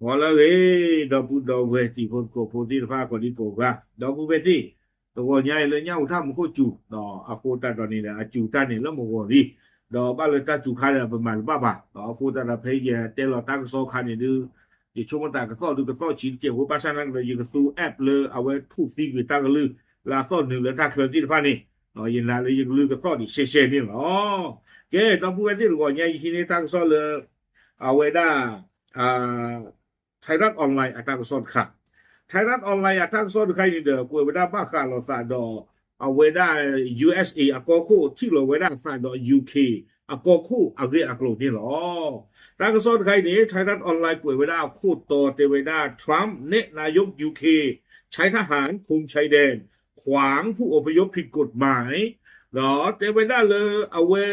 မ်လၢအဂ့ၤ ဒီပုၢ်ဒီဝဲၢ်တံၤဖိသကိးဖိသ့ၣ်တဖၣ် ကိးဒံကိးဂၤ ဒီပုၢ်ဝဲၢ်သ့ၣ် တဂီၤညါအံၤလၢညၣ်အူထၣ်မူခိၣ်စူၤ အဃိသတးဒီးန့ၣ်ဒီး အစူၤတၢ်န့ၣ်လၢမဂီၤလံ ဒီးဘၣ်လၢတၢ်စူၤခါဒီး ပမၤတဘၣ်ဘၣ် အဃိသတးဒီး ဖဲယတဲလီၤတၢ်ကစီၣ်ခါန့ၣ်ဒုး ယဆိကမိၣ်သးကသီၣ်ဒုးကသီၣ်ဆံးတကဲးဖိ ဘၣ်ဆၣ်နာ်ကဒီး ယကသူ app လၢအဝဲထူၣ်သံကွံာ်တၢ်ကလုၢ် လၢအသီၣ်နုာ်လၢတၢ်ချၢသ့ၣ်တဖၣ်န့ၣ် ယနာ်လၢယကလုၢ်ကသီၣ်ဒံးရှဲရှဲန့ၣ်လီၤ. ကဲ ဒီပုၢ်ဝဲၢ်သ့ၣ်တဂီၤညါ ယဟံးန့ၢ်တၢ်ကစီၣ်လၢ အဝဲဒၣ် Thairath Online အတၢ်ကစီၣ်တခါ Thairath Online အတၢ်ကစီၣ်တခါအံၤန့ၣ်ဒီး ကွဲးဝဲဒၣ်ဘၣ်ဃးလိာ်သးဒီး အဝဲဒၣ် ယူၢ်အ့းအ့ အကီၢ်ခိၣ် ထံၣ်လိာ်ဝဲဒၣ်အသးဒီး ယူၢ်ခ့ၣ် အကီၢ်ခိၣ်အဂ့ၢ်အကျိၤန့ၣ်လီၤ. တၢ်ကစီၣ်တခါအံၤန့ၣ် Thairath Online ကွဲးဝဲဒၣ်အခိၣ်တီတဲဝဲဒၣ် Trump နဲၣ် นายก ယူၢ်ခ့ၣ် ใช้ทหารคุมชายแดน ขวางผู้อพยพผิดกฎหมาย ဒီးတဲဝဲဒၣ်လၢအဝဲ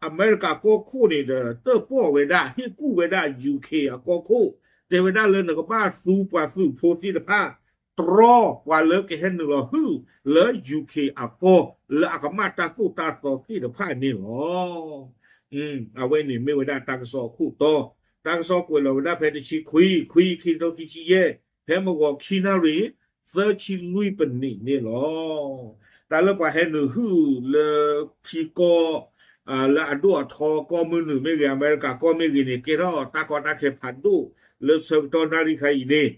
အမဲရကၤကီၢ်ခိၣ်န့ၣ်ဒီး တၢၣ်ပီၣ်ဝဲဒၣ် ဟ့ၣ်ကူၣ်ဝဲဒၣ် ယူၢ်ခ့ၣ် အကီၢ်ခိၣ် တဲဝဲဒၣ်လၢနကဘၣ်သူပှၤသုးဖိသ့ၣ်တဖၣ် တြီပှၤလၢကဟဲနုာ်လီၤဟုၣ်လၢ ယူၢ်ခ့ၣ် အကီၢ် လၢအကမၣ်တၢ်သိၣ်တၢ်သီသ့ၣ်တဖၣ်န့ၣ်လီၤ. အဝဲန့ၣ်မ့ၢ်ဝဲဒၣ်တၢ်ကစီၣ်အခိၣ်တီ, တၢ်ကစီၣ်ကွဲးလီၤဝဲဒၣ်ဖဲတဆံခွံ, ခွံ ခံကထိခံဆံယဲၢ်, ဖဲမုၢ်ဂီၤခံနၣ်ရံၣ် သၢဆံလွံၢ်ပနံးန့ၣ်လီၤ. တၢ်လၢပှၤဟဲနုာ်ဟုၣ်လၢထံကီၢ် လၢအဒိၣ်အထီကီၢ်မုၢ်နုာ်မ့ၢ်ဂ့ၤ အမဲရကၤကီၢ်မ့ၢ်ဂ့ၤန့ၣ် ကဲထီၣ်တၢ်ကီတၢ်ခဲဖးဒိၣ်လၢဆၢကတီၢ်နၣ်ရံၣ်ခါအံၤန့ၣ်,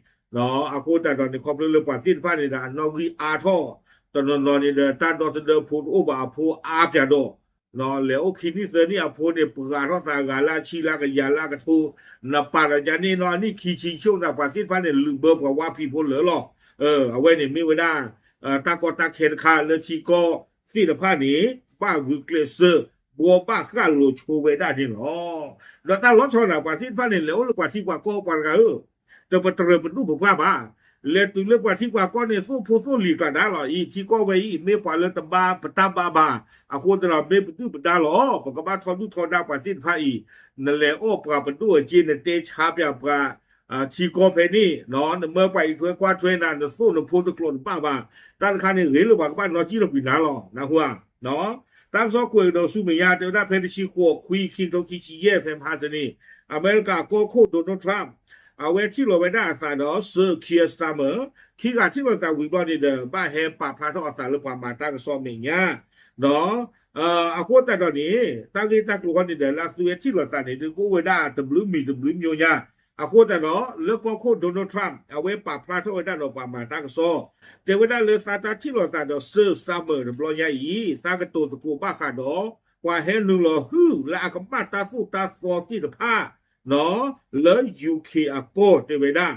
အဃိသတးဒီးန့ၣ် ခီဖျိလၢပှၤသ့ၣ်တဖၣ်န့ၣ်ဒီး အနီၣ်ဂံၢ်အါထီၣ်, တနီၤနီၤန့ၣ်ဒီး တၢ်ဒီသဒၢဖိတအိၣ်ဘၣ်အဖိအါပၠးဒီး လဲၤအိၣ်ခံနံၣ်သၢနံၣ်အဖိန့ၣ် ပှၤထီၣ်သးဂၤလၢအဆံလၢကယၤလၢကထိ, နပာ်ဒီးယၤန့ၣ်နီၢ်အနံၣ်ခံဆံ ဆိကမိၣ်သးပှၤသ့ၣ်တဖၣ်န့ၣ် လုာ်ဘၢပှၤဝါဖံးဖိလၢာ်လီၤ. အဝဲန့ၣ်မ့ၢ်ဝဲဒၣ် တၢ်ကီတၢ်ခဲတခါလၢထံကီၢ်သ့ၣ်တဖၣ်န့ၣ် ဘၣ်ဂုာ်ကျဲးစၢး ဘှီဘၣ်ဃၣ်လိာ်ဆိဝဲဒၣ်န့ၣ်လီၤ. ဒီးတၢ်လီၤဆီန့ၣ် ပှၤသ့ၣ်တဖၣ်န့ၣ် လဲၤအိၣ်လၢပှၤထံပှၤကီၢ်ပှၤတဂၤဧၢ, တပတြၢၤပဒုၣ်ပပှၢ်ဘၣ်. လဲၤတုၤလၢပှၤထံပှၤကီၢ်န့ၣ် သိၣ်ဖိသိၣ်လံၤကျါဒါလီၤအံၤ ထံကီၢ်ဝဲအံၤ မ့ၢ်ပှၤလၢတဘါပတၢ်ဘါဘၣ်. အဃိသတးဒီး မ့ၢ်ပဒုၣ်ပဒါလီၤ ပကဘၣ်ထီဒုၣ်ထီဒါပှၤသ့ၣ်တဖၣ်အံၤ, နလဲၤအီၣ်ပှၤပဒိၣ်အစ့ နတဲဆါပၠးပှၤ ထံကီၢ်ဖဲန့ၣ်, နမၢပှၤအံးထွဲကွၢ်ထွဲနၤ နသိၣ်နဖိတကျိၤတဘၣ်ဘၣ်. တၢ်တခါန့ၣ် ဂ့ၤလၢပှၤကဘၣ်နီၣ်ကံၣ်လီၤကွံာ်နၤလီၤ နၢ်ဟူဧါ. တၢ်ကစီၣ်ကွဲးကဒီးဆူမဲာ်ညါ တဲဝဲဒၣ်ဖဲတဆံဃိး ခွံ ခံကထိခံဆံယဲၢ် ဖဲမဟါတနံၤ, အမဲရကၤကီၢ်ခိၣ် Donald Trump အဝဲထံၣ်လီၤဝဲဒၣ်အသးဒီး Sir Keir Starmer, ခံဂၤထံၣ်လိာ်သးဝံၤဘျီန့ၣ်ဒီး ဘၣ်ဟဲပာ်ဖျါထီၣ်အသးလၢပှၤမၤတၢ်ကစီၣ်မဲာ်ညါ, ဒီး အဃိသတးဒီးန့ၣ် တၢ်ဂ့ၢ်တၢ်ကျိၤဃီန့ၣ်ဒီး လၢအသုဝဲထံၣ်လိာ်သးန့ၣ် ဒုးကအိၣ်ဝဲဒၣ်တဘျုးမံၤတဘျုးမံၤညါ, အဃိသတးဒီး လၢကီၢ်ခိၣ် Donald Trump အဝဲပာ်ဖျါထီၣ်ဝဲဒၣ်ဒီးပှၤမၤတၢ်ကစီၣ်, တဲဝဲဒၣ်လၢသးတၢ်ထံၣ်လိာ်သးဒီး Sir Starmer တဘျီညါအံၤ သးကတိၤသကိးဘၣ်ဃးဒီး ပှၤဟဲနုာ်လီၤဟုၣ်လၢအကမၣ်တၢ်သိၣ်တၢ်သီသ့ၣ်တဖၣ် လၢ UK အကီၢ်တဲဝဲဒၣ်,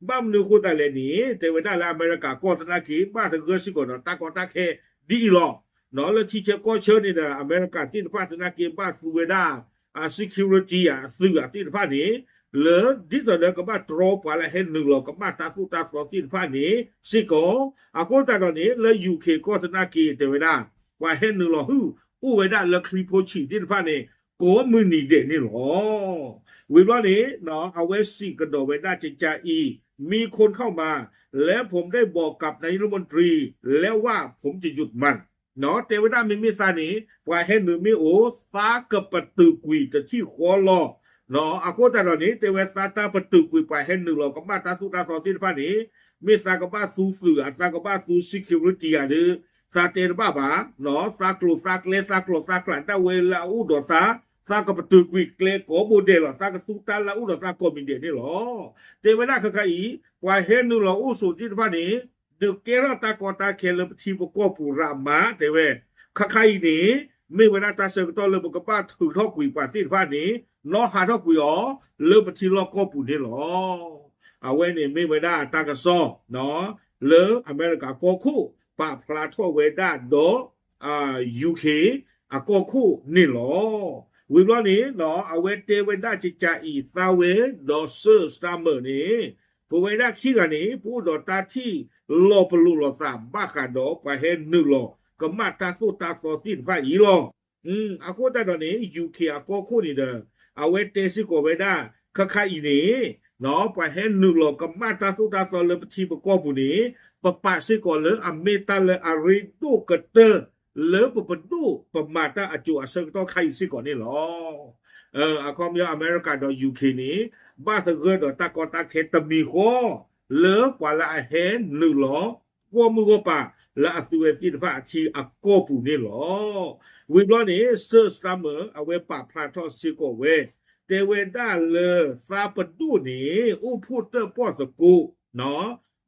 ဘၣ်မနုၤအဃိသတးလဲၣ်န့ၣ် တဲဝဲဒၣ်လၢအမဲရကၤကီၢ်သနာ်က့ ဘၣ်သဂၢၢ်စ့ၢ်ကီးဒီးတၢ်ကီတၢ်ခဲဒ်အံၤလီၤ. လၢထံဆၢကီၢ်ဆၢန့ၣ်ဒီး အမဲရကၤသ့ၣ်တဖၣ်သနာ်က့ ဘၣ်သူဝဲဒၣ် အ security အသုးအသ့ၣ်တဖၣ်န့ၣ် လၢဒ်သိးဒီးကဘၣ်တြီပှၤလၢဟဲနုာ်လီၤကမၣ်တၢ်သိၣ်တၢ်သီသ့ၣ်တဖၣ်န့ၣ်စ့ၢ်ကီး, အဃိသတးဒီးန့ၣ် လၢ UK ကီၢ်သနာ်က့တဲဝဲဒၣ် ပှၤဟဲနုာ်လီၤဟုၣ် အိၣ်ဝဲဒၣ်လၢချံဖိဆံးသ့ၣ်တဖၣ်န့ၣ် ကိးမုၢ်နံၤဒဲးန့ၣ်လီၤ. ဝံၤဘျီန့ၣ် အဝဲစံးကဒီးဝဲဒၣ်ကကးအံၤ มีคนเข้ามา และผมได้บอกกับนายกรัฐมนตรีแล้วว่าผมจะหยุดมัน တဲဝဲဒၣ်မ့မ့ၢ်သးန့ၣ် ပှၤဟဲနုာ်မ့ၢ်အိၣ် သးကပတုာ်ကွံာ်တထံၣ်ဃီလီၤ. အဃိသတးဒီးန့ၣ် တဲဝဲသးတၢ်ပတုာ်ကွံာ်ပှၤဟဲနုာ်လီၤကမၣ်တၢ်သိၣ်တၢ်သီသ့ၣ်တဖၣ်န့ၣ် မ့ၢ်သးကဘၣ်သူသုးဧါ သးကဘၣ်သူ security ဧါဒီး သးတဲတဘၣ်ဘၣ်, သးကျိၤသးကျဲ သးကျိၤသးကျးဒၣ်ဝဲလၢအအိၣ်ဒီးသး, သးကပတုာ်ကွံာ်ကျဲကိးဘိဒဲးလီၤ. သးကသူတၢ်လၢအအိၣ်ဒီးသးကိးမံၤဒဲးန့ၣ်လီၤ. တဲဝဲဒၣ်ခဲခါအံၤ ပှၤဟဲနုာ်လီၤအိၣ်ဆိးသ့ၣ်တဖၣ်န့ၣ် ဒုးကဲထီၣ်တၢ်ကီတၢ်ခဲလၢပထံပကီၢ်ပူၤရးမး တဲဝဲ, ခဲခါအံၤန့ၣ် မ့ၢ်ဝဲဒၣ်တၢ်ဆၢကတီၢ်လၢပကဘၣ်ထုးထီၣ်ကွံာ်ပှၤသ့ၣ်တဖၣ်န့ၣ် နီၢ်ဟးထီၣ်ကွံာ်အီၤ လၢပထံလီၢ်ကီၢ်ပူၤန့ၣ်လီၤ. အဝဲန့ၣ်မ့ၢ်ဝဲဒၣ်တၢ်ကစီၣ် လၢအမဲရကၤကီၢ်ခိၣ် ပာ်ဖျါထီၣ်ဝဲဒၣ်ဒီး UK အကီၢ်ခိၣ်န့ၣ်လီၤ. ဝံၤဘျီန့ၣ် အဝဲတဲဝဲဒၣ်ကကးအံၤ သးဝဲဒီး Sir Starmer န့ၣ် ပဝဲဒၣ်ခံဂၤန့ၣ် ပအိၣ်ဒီးတၢ်ထံၣ်လီၤပလိာ်လိာ်သးဘၣ်ဃးဒီးပှၤဟဲနုာ်လီၤကမၣ်တၢ်သိၣ်တၢ်သီသ့ၣ်တဖၣ်အံၤလီၤ. အဃိသတးဒီးန့ၣ် UK အကီၢ်ခိၣ်န့ၣ်ဒီး အဝဲတဲစ့ၢ်ကီးဝဲဒၣ် ခဲခါအံၤန့ၣ် ပှၤဟဲနုာ်လီၤကမၣ်တၢ်သိၣ်တၢ်သီလၢပထံပကီၢ်ပူၤန့ၣ် ပပာ်စ့ၢ်ကီးလၢအမ့ၢ်တၢ်လၢအရ့ဒိၣ်ကတၢၢ် လၢပပဒိၣ်ပမၤတၢ်အစိၤအဆၢကတီၢ်ခါအံၤစ့ၢ်ကီးန့ၣ်လီၤ. အခီပညီအမဲရကၤဒီး UK န့ၣ် ဘၣ်သဂၢၢ်ဒီးတၢ်ကီတၢ်ခဲတမံၤဃီ လၢပှၤလၢအဟဲနုာ်လီၤ ဂီၢ်မုၢ်ဂီၢ်ပၤလၢအသုဝဲသ့ၣ်တဖၣ်အထံအကီၢ်ပူၤန့ၣ်လီၤ. ဝံၤဘျီန့ၣ် Sir Starmer အဝဲပာ်ဖျါထီၣ်စ့ၢ်ကီးဝဲ တဲဝဲဒၣ်လၢသးပဒိၣ်န့ၣ် အိၣ်ဖှိၣ်တၢၣ်ပီၣ်သကိး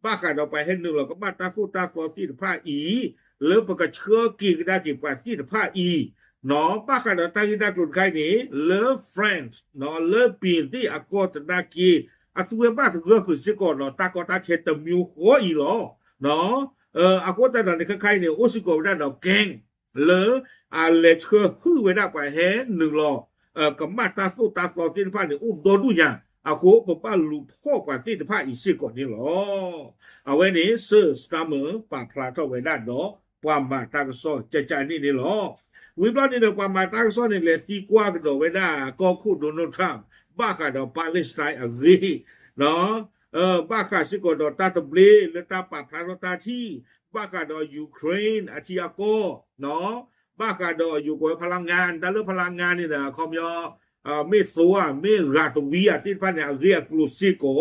ဘၣ်ဃးဒီးပှၤဟဲနုာ်လီၤကမၣ်တၢ်သိၣ်တၢ်သီသ့ၣ်တဖၣ်အံၤ လၢပကဆှၢက့ၤကဒါက့ၤပှၤသ့ၣ်တဖၣ်အံၤ ဘၣ်ဃးဒီးတၢ်ဂ့ၢ်တၢ်ကျိၤတခါအံၤန့ၣ် လၢ France လၢပ့ၤသ့ၣ်အကီၢ်သနာ်က့ အသုဝဲဘၣ်သဂၢၢ်ဃုာ်စ့ၢ်ကီးဒီးတၢ်ကီတၢ်ခဲတမံၤဃီအံၤလီၤ. အဃိသတးဒီးန့ၣ် ခဲခါအံၤန့ၣ် အိၣ်စ့ၢ်ကီးဝဲဒၣ်ဒီး gang လၢအလဲၤဆှၢဟုၣ်ဝဲဒၣ်ပှၤဟဲနုာ်လီၤ ကမၣ်တၢ်သိၣ်တၢ်သီသ့ၣ်တဖၣ်န့ၣ် အိၣ်ဒီဒူၣ်ညါ, အဃိပဘၣ်လူၤဖီၣ်ပှၤသ့ၣ်တဖၣ်အံၤစ့ၢ်ကီးန့ၣ်လီၤ. အဝဲန့ၣ် Sir Starmer ပာ်ဖျါထီၣ်ဝဲဒၣ်ဒီး ပှၤမၤတၢ်ကစီၣ်ကကန့ၣ်န့ၣ်လီၤ. ဝံၤဘျီန့ၣ်ဒီး ပှၤမၤတၢ်ကစီၣ်န့ၣ် လဲၤသံကွၢ်ကဒီးဝဲဒၣ် ကီၢ်ခိၣ် Donald Trump ဘၣ်ဃးဒီး Palestine အဂ့ၢ် ဘၣ်ဃးစ့ၢ်ကီးဒီးတၢ်သဘျ့လၢတၢ်ပာ်ဖျါထီၣ်တၢ်ထံၣ် ဘၣ်ဃးဒီး Ukraine အထံအကီၢ် ဘၣ်ဃးဒီးယိၤကီၢ်ဝဲဖလါငါ တၢ်လၢဖလါငါန့ၣ်ဒီး အခီပညီ မ့ၢ်သိဧါ မ့ၢ်ဂၤသဝံဧါသ့ၣ်တဖၣ်န့ၣ် အဂ့ၢ်အကျိၤစ့ၢ်ကီး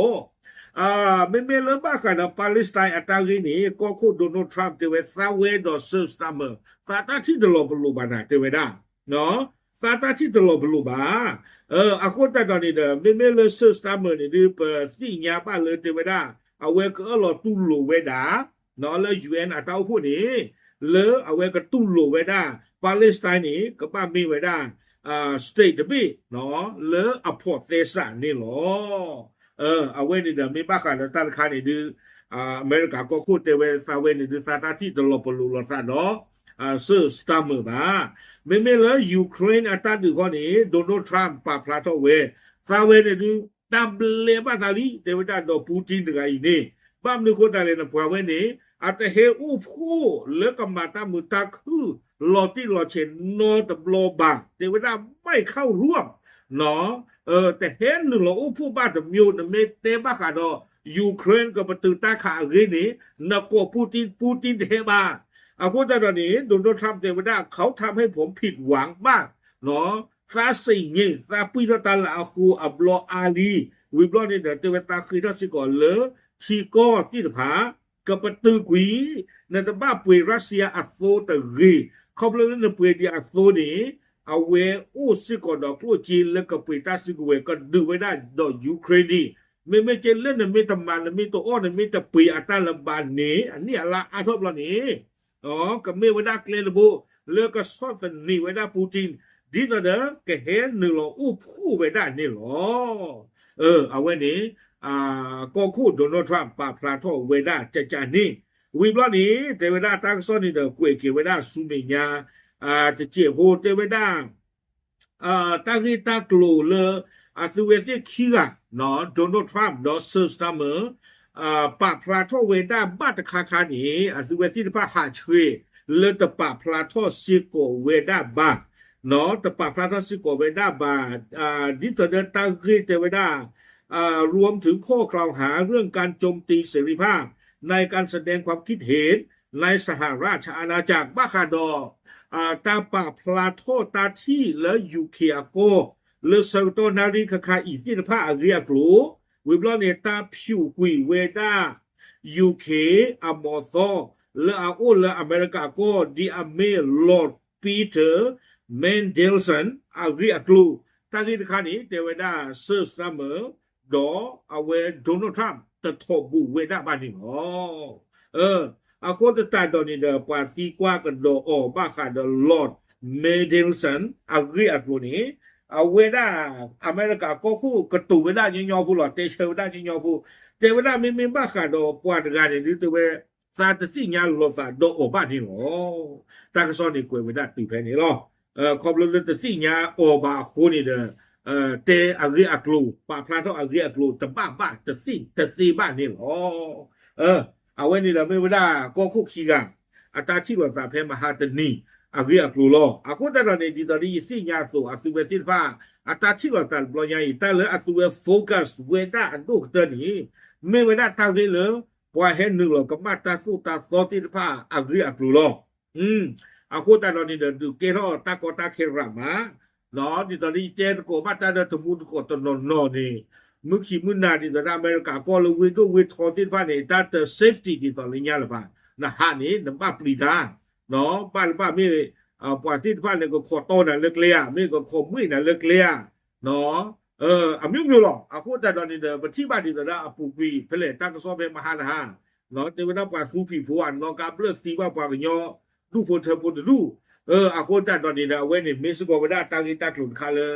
မ့မ့ၢ်လၢဘၣ်ဃးဒီး Palestine အတၢ်ဂ့ၢ်န့ၣ် ကီၢ်ခိၣ် Donald Trump တဲဝဲသးဝဲဒီး Sir Starmer သးတၢ်ထံၣ်တလီၤပလိာ်ဘၣ်နၤ တဲဝဲဒၣ် သးတၢ်ထံၣ်တလီၤပလိာ်ဘၣ်. အဃိသတးဒီးန့ၣ်ဒီး မ့မ့ၢ်လၢ Sir Starmer န့ၣ်ဒုး ပသ့ၣ်ညါဘၣ်လၢတဲဝဲဒၣ် အဝဲကအၢၣ်လီၤတူၢ်လိာ်ဝဲဒၣ် လၢ ယူဢၢၣ် အတၢ်အိၣ်ဖှိၣ်န့ၣ် လၢအဝဲကတူၢ်လိာ်ဝဲဒၣ် Palestine န့ၣ် ကဘၣ်မ့ၢ်ဝဲဒၣ် state တဘ့ၣ် လၢအဖိးသဲစးန့ၣ်လီၤ. အဝဲန့ၣ်ဒီး မ့ၢ်ဘၣ်ဃးလၢတၢ်တခါန့ၣ်ဒုး အမဲရကၤကီၢ်ခိၣ်တဲဝဲသးဝဲန့ၣ်ဒုး သးတၢ်ထံၣ်တလီၤပလိာ်လိာ်သးဒီး Sir Starmer ဘၣ်. မ့မ့ၢ်လၢ Ukraine အတၢ်ဒုးခီန့ၣ် Donald Trump ပာ်ဖျါထီၣ်ဝဲ သးဝဲန့ၣ်ဒုး တၢ်ဘျဲးဘၣ်သးလံ တဲဝဲဒၣ်ဒီး Putin တဂၤအံၤန့ၣ် ဘၣ်မနုၤဃိသတးလဲၣ်န့ၣ် ပှၤဝဲန့ၣ် အတဟဲအိၣ်ဖှိၣ်လၢကမၤတၢ်မုာ်တၢ်ခုၣ် လီၤတံၢ်လီၤဆဲးနီတဘျီဘၣ် တဲဝဲဒၣ် ไม่เข้าร่วม တဟဲနုာ်လီၤအိၣ်ဖှိၣ်ဘၣ်တမံၤ နမ့ၢ်တဲဘၣ်ဃးဒီး Ukraine ကပတုာ်တၢ်ခးအဂ့ၢ်န့ၣ် နကိး Putin Putin တဟဲဘၣ်. အဃိသတးဒီးန့ၣ် Donald Trump တဲဝဲဒၣ် เขาทำให้ผมผิดหวังมาก သးစံးန့ၣ် သးပှံၢ်ထီၣ်တၢ်လၢအဃိအဘျီအါလံ. ဝံၤဘျီန့ၣ်ဒီး တဲဝဲသးဃ့ထီၣ်စ့ၢ်ကီးလၢ ထံကီၢ်သ့ၣ်တဖၣ် ကပတုာ်ကွံာ် နတဘၣ်ပှ့ၤ Russia အသိတဂ့ၤ. ခီဖျိလၢနပှ့ၤဒံးအသိန့ၣ် အဝဲအိၣ်စ့ၢ်ကီးဒီးကျိၣ်စ့လၢကပှ့ၤတၢ်စုကဝဲၤ ကဒုးဝဲဒၣ်ဒီး Ukraine န့ၣ် မ့မ့ၢ်ကဲလၢနမ့ၢ်တမၤ နမ့ၢ်တအီၣ် နမ့ၢ်တပှ့ၤအတၢ်လၢၤဘၣ်န့ၣ် အနံၣ်အလါအါထီၣ်ဘျီန့ၣ် ကမ့ၢ်ဝဲဒၣ်ကျဲတဘိ လၢကဆီၣ်သနံးဝဲဒၣ် Putin ဒ်သိးဒီး ကဟဲနုာ်လီၤအိၣ်ဖှိၣ်ဝဲဒၣ်န့ၣ်လီၤ. အဝဲန့ၣ် ကီၢ်ခိၣ် Donald Trump ပာ်ဖျါထီၣ်ဝဲဒၣ်ကကန့ၣ် ဝံၤဘျီန့ၣ် တဲဝဲဒၣ်တၢ်ကစီၣ်န့ၣ်ဒီး ကွဲးက့ၤဝဲဒၣ်ဆူမဲာ်ညါ တစဲးဖိ တဲဝဲဒၣ် တၢ်ဂ့ၢ်တၢ်ကျိၤလၢ အသုဝဲသ့ၣ်ခံဂၤ Donald Trump ဒီး Sir Starmer ပာ်ဖျါထီၣ်ဝဲဒၣ်ဘၣ်တခါခါန့ၣ် အသုဝဲသ့ၣ်တဖၣ်ဟးဆှဲး လၢတပာ်ဖျါထီၣ်စ့ၢ်ကီးဝဲဒၣ်ဘၣ် တပာ်ဖျါထီၣ်စ့ၢ်ကီးဝဲဒၣ်ဘၣ် ဒ်သိးဒီးတၢ်ဂ့ၢ်တဲဝဲဒၣ် รวมถึงข้อกล่าวหาเรื่องการโจมตีเสรีภาพในการแสดงความคิดเห็นในสหราชอาณาจักร ဘၣ်ဃးဒီး တၢ်ပာ်ဖျါထီၣ်တၢ်ထံၣ်လၢ UK အကီၢ် လၢဆၢကတီၢ်နၣ်ရံၣ်ခါခါအံၤသ့ၣ်တဖၣ်အဂ့ၢ်အကျိၤ ဝံၤဘျီန့ၣ် တၢ်ဖၠူးကွံာ်ဝဲဒၣ် UK အမီၤသီ လၢအအိၣ်လၢအမဲရကၤကီၢ် ဒ်အမ့ၢ် Lord Peter Mandelson အဂ့ၢ်အကျိၤ တၢ်ဂ့ၢ်တခါန့ၣ် တဲဝဲဒၣ် Sir Starmer ဒီးအဝဲ Donald Trump တထီၣ်ဘူးဝဲဒၣ်ဘၣ်န့ၣ်လီၤ. အဃိသတးဒီးန့ၣ်ဒီး ပှၤသံကွၢ်ကဒီးအီၤဘၣ်ဃးဒီး Lord Mandelson အဂ့ၢ်အကျိၤန့ၣ် အဝဲဒၣ် အမဲရကၤကီၢ်ခိၣ်ကတိၤဝဲဒၣ်ညီညီဖိလီၤ တဲဆၢဝဲဒၣ်ညီညီဖိ တဲဝဲဒၣ်မ့မ့ၢ်ဘၣ်ဃးဒီးပှၤတဂၤန့ၣ်ဒုး တဲဝဲ သးတသ့ၣ်ညါလိာ်သးဒီးအီၤဘၣ်န့ၣ်လီၤ. တၢ်ကစီၣ်န့ၣ်ကွဲးဝဲဒၣ်တုၤဖဲန့ၣ်လီၤ. ခီဖျိလၢတသ့ၣ်ညါအီၤဘၣ်အဃိန့ၣ်ဒီး တဲအဂ့ၢ်အကျိၤ ပာ်ဖျါထီၣ်အဂ့ၢ်အကျိၤ တဘၣ်ဘၣ်တသ့ၣ်တသ့ဘၣ်န့ၣ်လီၤ. အဝဲန့ၣ်ဒီးမ့ၢ်ဝဲဒၣ်ကီၢ်ခိၣ်ခံဂၤ အတၢ်ထံၣ်လိာ်သးဖဲမဟါတနံၤအဂ့ၢ်အကျိၤလီၤ. အဃိသတးဒီးန့ၣ် ဒ်သိးဒီးယသ့ၣ်ညါအသိး အသုဝဲသ့ၣ်တဖၣ် အတၢ်ထံၣ်လိာ်သးတဘျီညါအံၤ တၢ်လၢအသုဝဲ focus ဝဲဒၣ်အဒိၣ်ကတၢၢ်န့ၣ် မ့ၢ်ဝဲဒၣ်တၢ်ဂ့ၢ်လၢ ပှၤဟဲနုာ်လီၤကမၣ်တၢ်သိၣ်တၢ်သီသ့ၣ်တဖၣ်အဂ့ၢ်အကျိၤလီၤ. အဃိသတးဒီးန့ၣ်ဒီး ဒုးကဲထီၣ်တၢ်ကီတၢ်ခဲရးမး ဒ်သိးလၢယတဲသကိးဘၣ်တၢ်ဒီးတမူသကိးတနီၤနီၤန့ၣ် မုၢ်ခံမုၢ်နၤဒ်သိးဒီး အမဲရကၤကီၢ်လၢဝ့ၢ်ဒိၣ်ဝ့ၢ်ထီသ့ၣ်တဖၣ်န့ၣ် တၢ်တ safety ဒ်သိးလၢညါလၢၤဘၣ်. နဟးန့ၣ် နဘၣ်ပျံၤတၢ်, ဘၣ်တဘၣ်မ့ၢ် ပှၤသ့ၣ်တဖၣ်န့ၣ် ကခိးတီနၤလၢကျဲဧါ, မ့ၢ်ကခိးမွံၣ်နၤလၢကျဲဧါ, အမျိုးမျိုးလီၤ. အဃိသတးဒီးန့ၣ်ဒီး ပထံၣ်ဘၣ်ဒ်သိးဒီးအပူၤကွံာ်ဖဲလဲၣ် တၢ်ကစီၣ်ဖဲမဟါတဟါ တဲဝဲဒၣ်ပှၤသူဖံးဖိအနီၢ်ကါဘျၢၣ်သံဘၣ်ပှၤကညီ ဒူၣ်ဖိထၢဖိတဒူၣ်. အဃိသတးဒီးန့ၣ်ဒီး အဝဲန့ၣ်မ့ၢ်စ့ၢ်ကီးဝဲဒၣ်တၢ်ဂ့ၢ်တၢ်ကျိၤတခါလၢ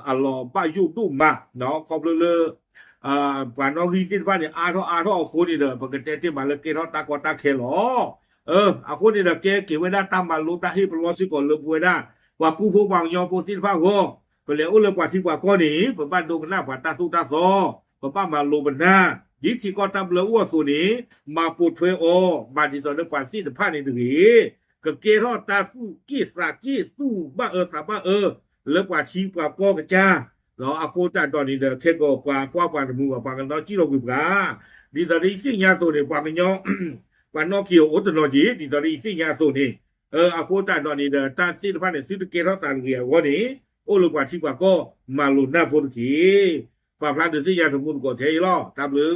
အလီၤဘၣ်ယိၣ်ဒိၣ်မး, ခီဖျိလၢ ပှၤနီၣ်ဂံၢ်သ့ၣ်တဖၣ်န့ၣ် အါထီၣ်အါထီၣ်အဃိန့ၣ်ဒီး ပကတဲတ့ၢ်မးလၢကဲထီၣ်တၢ်ကီတၢ်ခဲလီၤ. အဃိန့ၣ်ဒီး ကဲက့ၤဝဲဒၣ်တၢ်မၤလိတၢ်ဟ့ၣ်ပလီၢ်စ့ၢ်ကီးလၢပဝဲဒၣ် ပှၤကူဖိပှၤကညီဖိသ့ၣ်တဖၣ်အဂီၢ်, ပလဲၤအိၣ်လၢပှၤထံပှၤကီၢ်န့ၣ် ပဘၣ်ဒိကနၣ်ပှၤတၢ်သိၣ်တၢ်သီ, ပဘၣ်မၤလိပနၢ်, ဒ်ထံကီၢ်တၢ်ဘျၢအိၣ်အသိးန့ၣ် မၤပိာ်ထွဲအီၤ, မၤဒ်သိးလၢပှၤသ့ၣ်တဖၣ်န့ၣ်တဂ့ၤ ကကဲထီၣ်တၢ်သူၣ်က့ၣ်သးက့ၣ် သူၣ်ဘၣ်အၢသးဘၣ်အၢ လၢပှၤထံပှၤကီၢ်ကစၢ်. အဃိသတးဒီးန့ၣ်ဒီး ခဲကိာ်ပှၤကွၢ်ပှၤတမုာ်ဘၣ် ပှၤကညီစံၣ်လီၤကွံာ်ပှၤ, ဒ်သိးဒီးယသ့ၣ်ညါအသိးန့ၣ် ပှၤကညီ ပှၤနီၣ်က့ၤအိၣ်တနီၤက့ၤ ဒ်သိးဒီးယသ့ၣ်ညါအသိးန့ၣ်, အဃိသတးဒီးန့ၣ်ဒီး တၢ်သ့ၣ်တဖၣ်န့ၣ် သုတကဲထီၣ်သးတဂ့ၤအဂီၢ်န့ၣ် အိၣ်လၢပှၤထံပှၤကီၢ် မၤလိနၢ်ဖိတက့ၢ်. ပာ်ဖျါဒုးသ့ၣ်ညါတမူတကိးထဲအံၤလီၤ. တၢ်ဘျုး